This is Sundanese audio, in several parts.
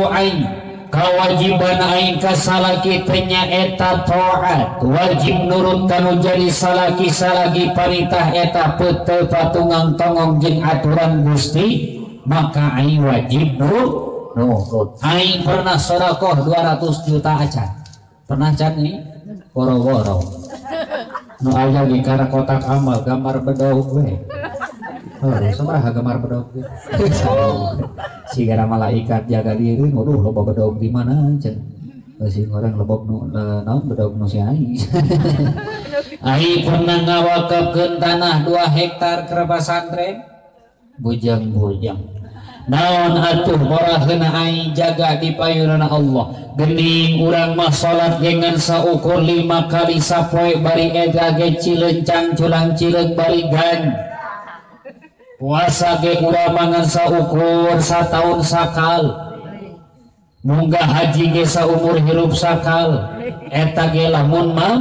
aing kewajiban aing ka salaki teh nyaeta taat wajib nurut kanu jadi salaki salagi parintah eta peuteul patungang tongong jeung aturan Gusti maka aing wajib nurut. Aing pernah sedekah 200 juta acan pernah can nih woro-woro nu aya di kana kotak amal gambar bedog we. Oh, sabaraha gambar bedog we. Sigara malaikat jaga diri, waduh loba bedog di mana cenah. Bisi orang lebok nu naon bedog nu si aing. Aing pernah ngawakafkeun tanah 2 hektar ke pesantren. Bujang-bujang. Naon atuh boraheuna aing jaga di payunana Allah. Geuning urang mah salat gengan saukur 5 kali sapoe bari eta ge cilencang culang cileung bari gan. Puasa ge urang mah ngan saukur sataun sakal. Munggah haji ge saumur hirup sakal. Eta ge lamun mah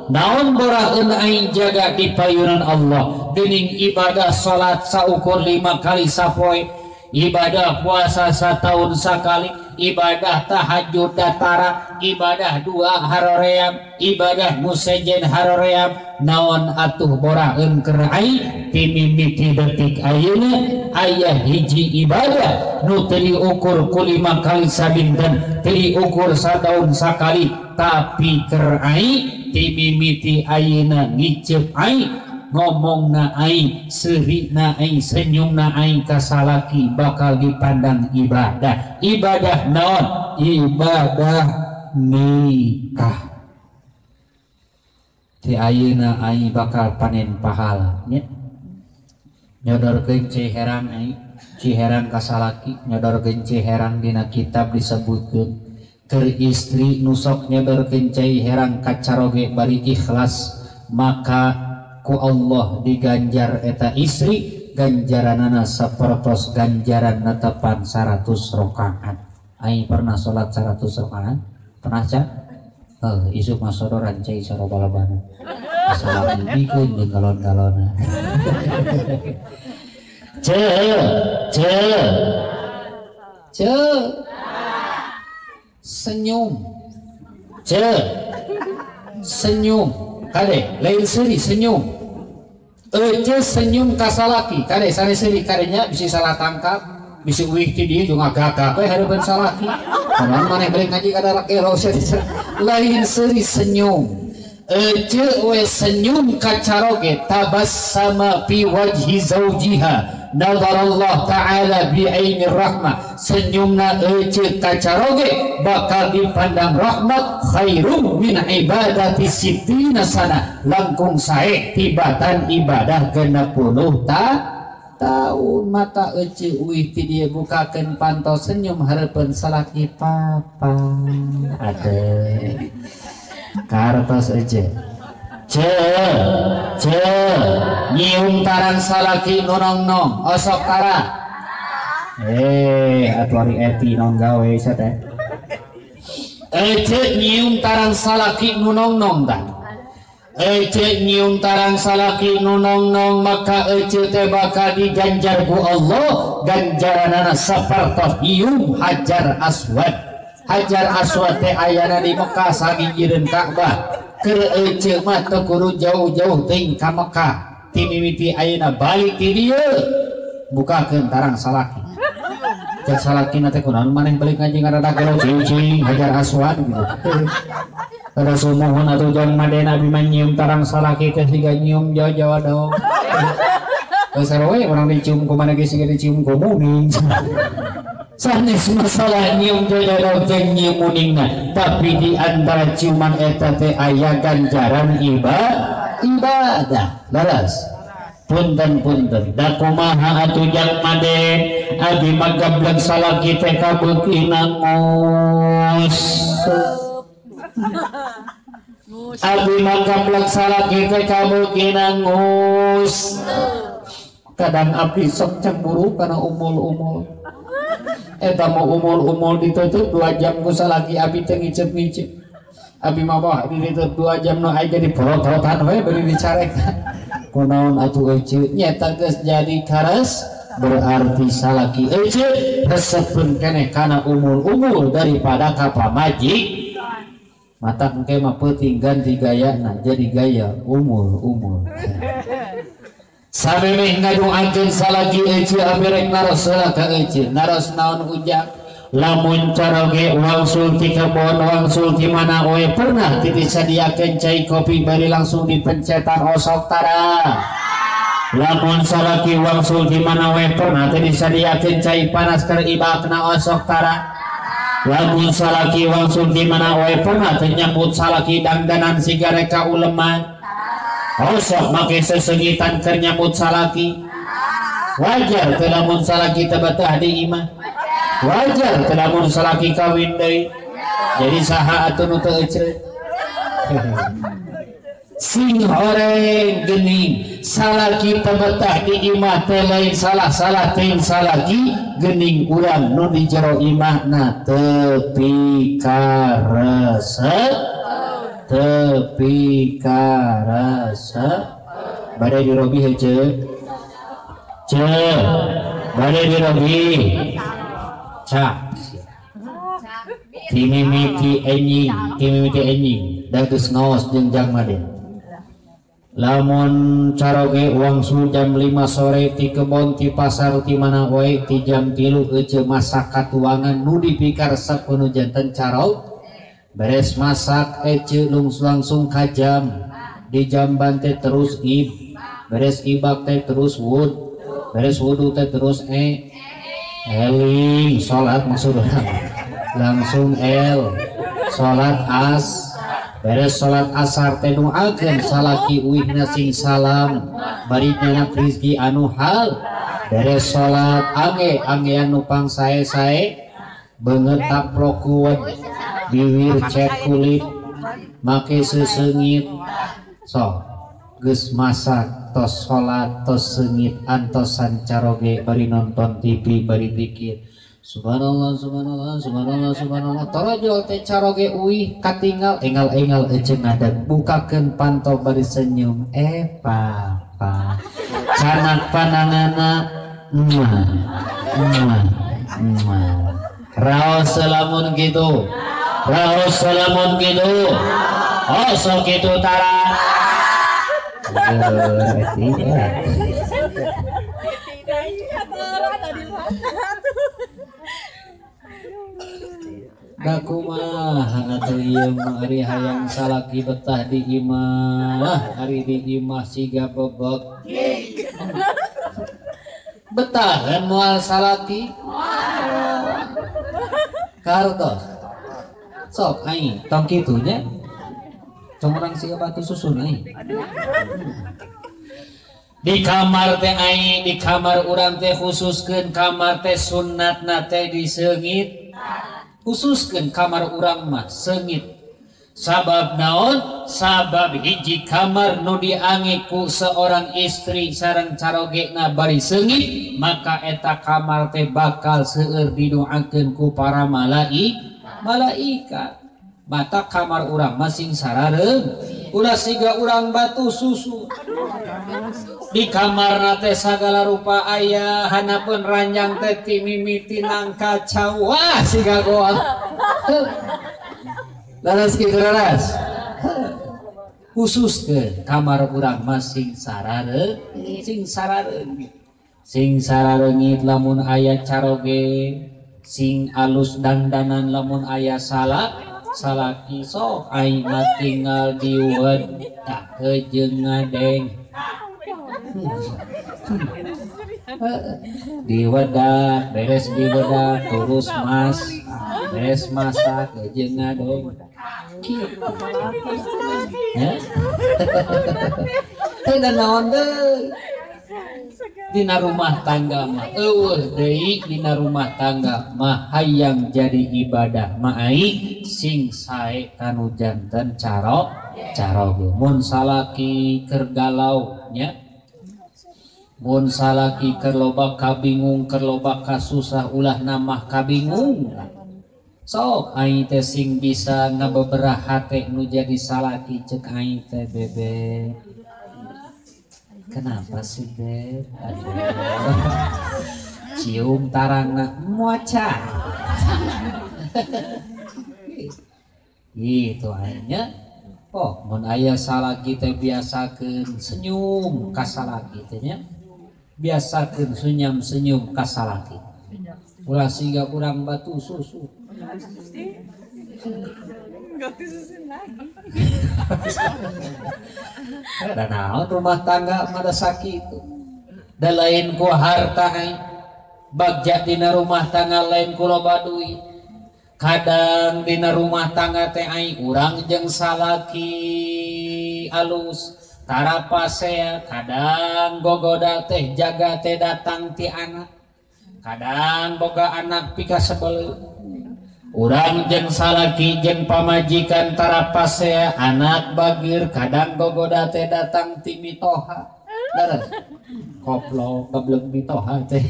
naon boraheuna aing jaga di payunan Allah. Geuning ibadah salat saukur 5 kali sapoe, ibadah puasa setahun sekali, ibadah tahajud datara, ibadah dua haroream, ibadah musejen haroream, naon atuh boraeun keur aing timimiti detik ayeuna aya hiji ibadah nu teu diukur ku 5 kali sabinten, teu diukur setahun sakali, tapi keur aing timimiti ayeuna ngiceup aing ngomong na aing, seuri na aing, senyum na aing ka salaki bakal dipandang ibadah. Ibadah naon? Ibadah nikah. Ti ayeuna aing bakal panen pahala nya. Nyodorkeun ciherang aing, ciherang ka salaki, nyodorkeun ciherang dina kitab disebutkeun keur istri nu sok nyodorkeun cai herang ka caroge bari ikhlas maka ku Allah diganjar eta istri ganjaranana sapertos ganjaran netepan 100 rakaat. Aing pernah salat 100 rakaat? Pernah ca? Heuh, isuk mah sodoran cai sarobalabana. Salat dibikeun jeung galon-galonna. Ce, ce. Ce. Senyum. Ce. Senyum. Kade, lain seuri senyum. Ece senyum ka salaki, kade sare seuri kadenya bisi salah tangkap, bisi uih ti dieu jeung agak-agak we hareupeun salaki. Kunaon maneh balik ngaji kada rakelo lain seuri senyum. Ece we senyum ka caroge tabassama fi wajhi zaujiha nadarallah ta'ala bi ainir rahmah. Senyumna ece ka caroge bakal dipandang rahmat khairum min ibadati sittina sana, langkung sae tibatan ibadah 60 tahun. Mata ece uih ti dieu bukakeun panto senyum hareupeun salaki papa. Aduh kartos ece ce ce nyium tarang salaki nonong-nong osok tara atuh ari eti non gawe sia teh ece nyium tarang salaki nonong-nong tah ece nyium tarang salaki nonong-nong maka ece teh bakal diganjar ku Allah ganjaranana sapertos nyium hajar aswad. Hajar aswad teh ayana di Mekah sagigireun Ka'bah. Keur ece mah teu kudu jauh-jauh teuing ka Mekah. Ti mimiti ayeuna balik ti dieu bukakeun tarang salaki. Cek salakina teh kunaon maneh balik ngaji ngarada gelo cing hajar aswad gitu. Kada sumuhun atuh jang madena abi mah nyium tarang salaki teh siga nyium jauh-jauh dong. Geus we urang dicium ku maneh ge siga dicium ku muning. Sanes masalah nyium jauh-jauh jeung nyium muningna, tapi di antara ciuman eta teh aya ganjaran ibadah. Leres. Punten-punten. Da kumaha atuh jang made abi mah gablek salaki teh kabeukina ngos. Abi mah gablek salaki teh kabeukina ngos. Kadang abdi sok cemburu kana umul-umul. Eta mau umul-umul ditutup 2 jam ku salaki abi teh ngicep-ngicep. Abi mah bawa ditutup 2 jam nu aya jadi porototan we bari dicarekan. Kunaon atuh ece nyeta geus jadi kares Berarti salaki ece resepeun keneh kana umul-umul daripada ka pamajik. Mata engke mah peuting ganti gayana jadi gaya umul-umul. Samemeh ngadoakeun salaki ece aberek naros heula ka ece. Naros naon ujang? Lamun caroge wangsul ti kebon wangsul ti mana we pernah ti disadiakeun cai kopi bari langsung dipencetan osok tara. Lamun salaki wangsul ti mana we pernah ti disadiakeun cai panas keur ibakna osok tara. Lamun salaki wangsul ti mana we pernah teu nyambut salaki dangdanan sigarek ka uleman. Osok make sesengitan keur nyambut salaki. Wajar teu lamun salaki teu betah di imah. Wajar teu lamun salaki kawin deui. Jadi saha atuh nu teu ecreut. Sing horeng geuning salaki teu betah di imah teh lain salah-salah teuing salaki geuning urang nu di jero imahna teu pikaresep teu pikaresep. Bade dirobi heuceu ceu bade dirobi cak timimiti enjing timimiti enjing da geus ngaos jeung jang made. Lamun caroge wangsul jam 5 sore ti kebon ti pasar ti mana wae ti jam 3 ece masak katuangan nu dipikaresep nu janten carog beres masak ece langsung ka jam di jamban teh terus ib beres ibak teh terus wud beres wudu teh terus e eling salat maksudna langsung el salat as beres salat asar teh doakeun salaki uihna sing salam bari nyanak rizki anu hal beres salat ange angean nu pangsae-sae beungeut taplok kuwet biwir cet kulit make seseungit sok geus masak tos salat tos seungit antosan caroge bari nonton TV bari dikir subhanallah subhanallah subhanallah subhanallah torojol teh caroge uih katinggal engal-engal ece ngadag bukakeun panto bari senyum papa canak panangana muah muah muah raos lamun kitu raos lamun kitu oh sok kitu tara. Da kumaha atuh ieu mah ari hayang salaki betah di imah ari di imah siga bebek betahan moal salaki kartos sok aing tong kitu nya tong urang siga batu susun aing di kamar teh aing di kamar urang teh khususkeun kamar teh sunnatna teh diseungit khususkeun kamar urang mah seungit sabab naon sabab hiji kamar nu diange ku seorang istri sareng carogena bari seungit maka eta kamar teh bakal seueur didoakeun ku para malaikat. Mata kamar urang mah sing sarareung ulah siga urang batu susu di kamarna teh sagala rupa aya hanapeun ranjang teh ti mimiti nangka cawah siga goa laras kitu laras khusus ke kamar urang mah sing sarareung sing sarareungit sing sarareungit lamun aya caroge sing alus dandanan lamun aya salah salaki sok aing mah tinggal diwed tak jeung ngadeng diwedak beres diwedak terus mas beres masak jeung ngadeng kitu teh naon deui dina rumah tangga mah eueuh deui dina rumah tangga mah hayang jadi ibadah mah aing sing sae kanu janten caroge mun salaki keur galau nya mun salaki keur loba kabingung keur loba kasusah ulah namah kabingung sok aing teh sing bisa ngabeberah hate nu jadi salaki ceuk aing teh bebe Kenapa sih Beb? Aduh. Cium tarangna moca. Gitu akhirnya. Oh, mun aya salaki teh biasakeun senyum ka salaki teh nya. Biasakeun senyum-senyum ka salaki. Ulah siga urang batu susu. Dan naon rumah tangga mah da sakitu. Da lain ku harta ai. Bagja dina rumah tangga lain ku loba duit. Kadang dina rumah tangga teh ai urang jeung salaki alus tara pasea, kadang gogoda teh jaga teh datang ti anak. Kadang boga anak pikasebeleun. Urang jeung salaki jeung pamajikan tara pasea, anak bageur, kadang gogoda teh datang ti mitoha. Leres. Koplo geblek mitoha teh.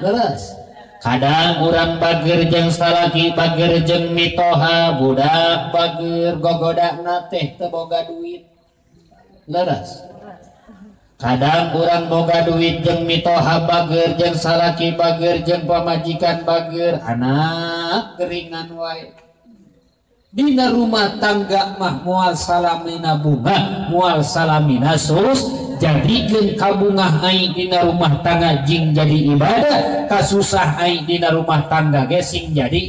Leres. Kadang urang bageur jeung salaki bageur jeung mitoha, budak bageur gogodana teh teu boga duit. Leres. Kadang urang boga duit jeung mitoha bageur jeung salaki bageur jeung pamajikan bageur, anak geringan wae. Dina rumah tangga mah moal salamina bunga, moal salamina sus, jadikeun kabungah ai dina rumah tangga jing jadi ibadah, kasusah ai dina rumah tangga ge sing jadi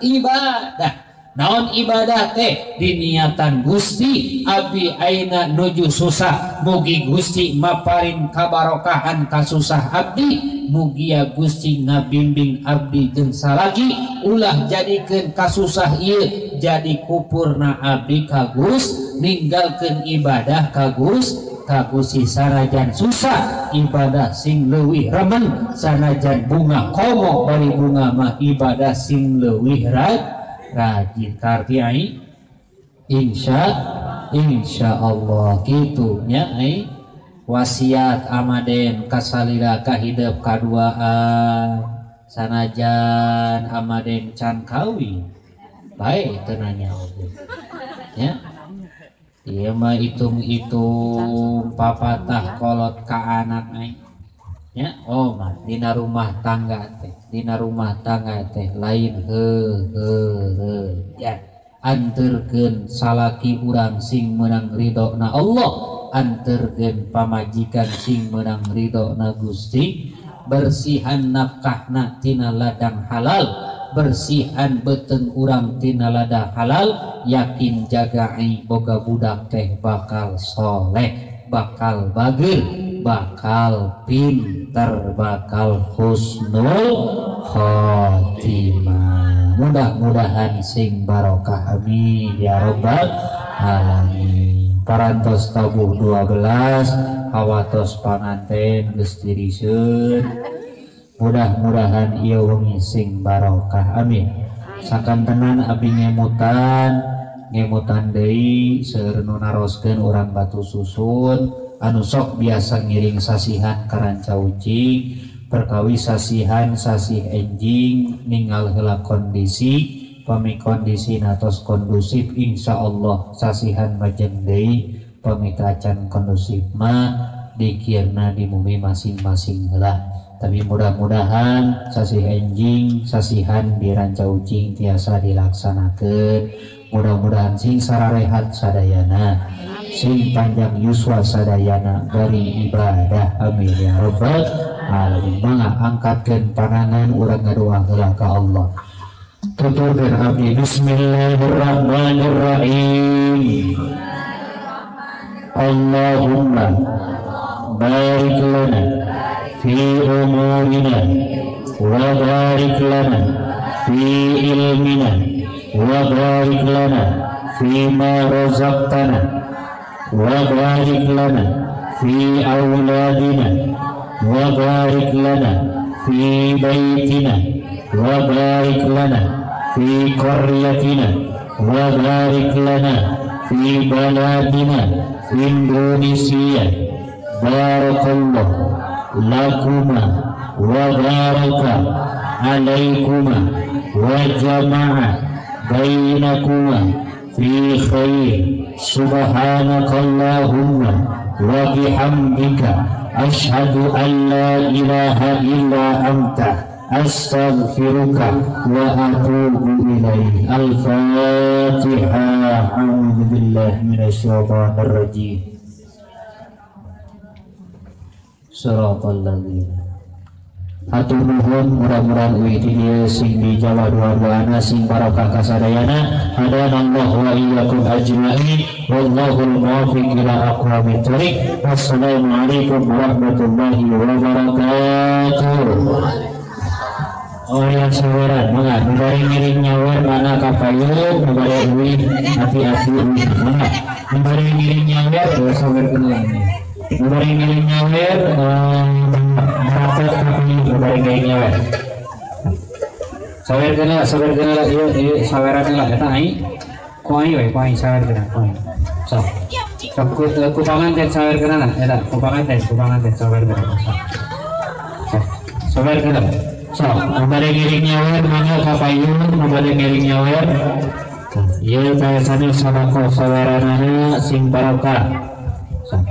ibadah. Naon ibadah teh diniatan Gusti abdi aina nuju susah, mugi Gusti maparin kabarokahan kasusah abdi, mugia Gusti ngabimbing abdi jeung salaki ulah jadikeun kasusah ieu jadi kupurna abdi ka Gus, ninggalkeun ibadah ka Gus, ka Gusti sanajan susah ibadah sing leuwih remen, sanajan bunga komo bari bunga mah ibadah sing leuwih rajin. Karti ai insya Allah gitu nya ai wasiat amaden kasalira kahidep kaduaan sanajan amaden can kawin bae teu nanya oge nya. Ieu mah hitung-hitung papatah kolot ka anak ai nya. Oh mah dina rumah tangga teh, dina rumah tangga teh lain heuh heuh ya, anterkeun salaki urang sing meunang ridho na Allah, anterkeun pamajikan sing meunang ridho na Gusti, bersihan nafkahna tina ladang halal, bersihan beuteung urang tina ladang halal, yakin jaga ai boga budak teh bakal soleh, bakal bageur, bakal pinter, bakal husnul khotimah. Mudah-mudahan sing barokah, amin ya robbal alamin. Parantos tabuh 12 hawatos panganten geus diriseun. Mudah-mudahan ieu wengi sing barokah, amin. Sakantenan abdi ngemutan deui seueur nu naroskeun urang Batu Susun anu sok biasa ngiring sasihan ka Ranca Ucing, perkawis sasihan sasih enjing ninggal heula kondisi, pami kondisi natos kondusif insyaallah sasihan majeng deui, pami acan kondusif mah dikirna di bumi masing-masing heula. Tapi mudah-mudahan sasih enjing sasihan di Ranca Ucing tiasa dilaksanakeun. Mudah-mudahan sing sararehat sadayana, sing panjang yuswa sadayana dari ibadah, amin ya rabbal alamin. Mangga angkatkeun panangan urang ngadoa heula ka Allah. Tuturkeun abdi bismillahirrahmanirrahim. Allahumma barik lana fi umurina wa barik lana fi ilmina wa barik lana fi ma razaqtana wa barik lana fi auladina wa barik lana fi baitina wa barik lana fi qaryatina wa barik lana fi baladina Indonesia. Barakallah lakuma wa baraka alaikuma wa jama'a bainakuma fi khair. Subhanakallahumma wa bihamdika asyhadu an la ilaha illa anta astaghfiruka wa atubu ilaik. Al-Fatihah. A'udzu billahi minasyaitonir rajim. Shiratal ladzina. Hatur nuhun, mudah-mudahan uih di dieu sing dijawab doa-doana sing barokah kasadayana. Hadanallahu wa iyyakum ajmain. Wallahul muwaffiq ila aqwamit thoriq. Wassalamualaikum warahmatullahi wabarakatuh. Oh ya saweran, mangga nu bari ngiring nyawer mana ka payung, nu bari uih hati-hati uih, mangga nu bari ngiring nyawer sawerkeun lagi. Nu bari ngiring nyawer merapat ka payung, nu bari ngiring nyawer. Sawerkeun lah, sawerkeun lah, ieu ieu saweran lah eta ai. Ku ai we, ku ai sawerkeun, ku ai. Sok. Sok ku panganten sawerkeun lah eta, ku panganten sawerkeun. Sok. Sawerkeun. Sok, nu bade ngiring nyawer mangga ka payung, nu bade ngiring nyawer. Ieu teh sanes sadaqah saweranana sing barokah. Sok.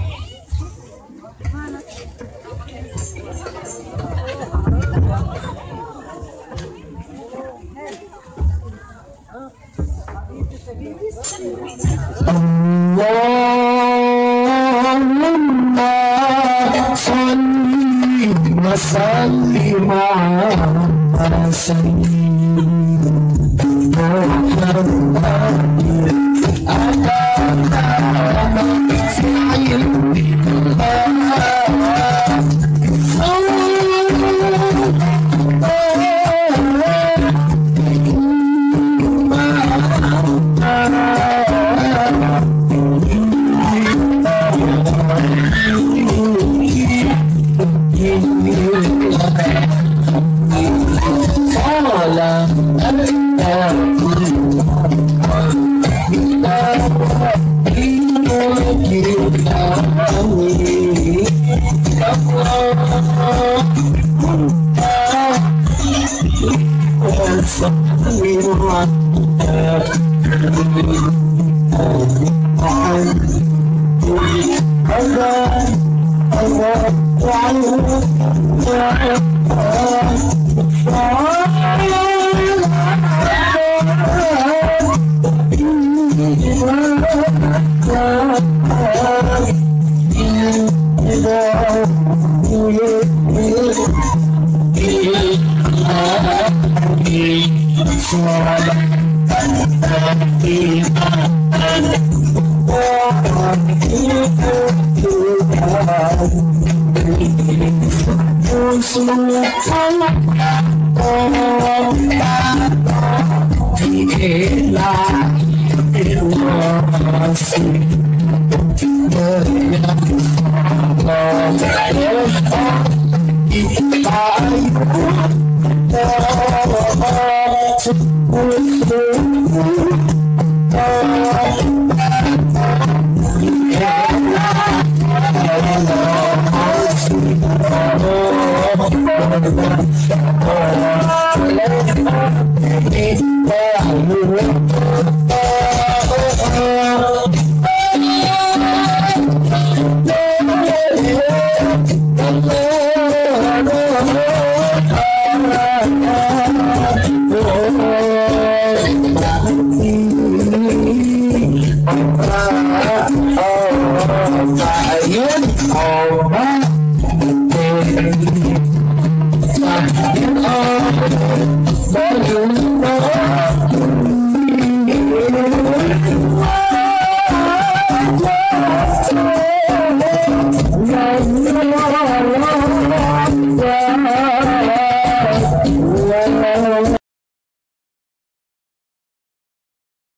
Allahumma shalli wa sallim ala sayyidina Muhammad.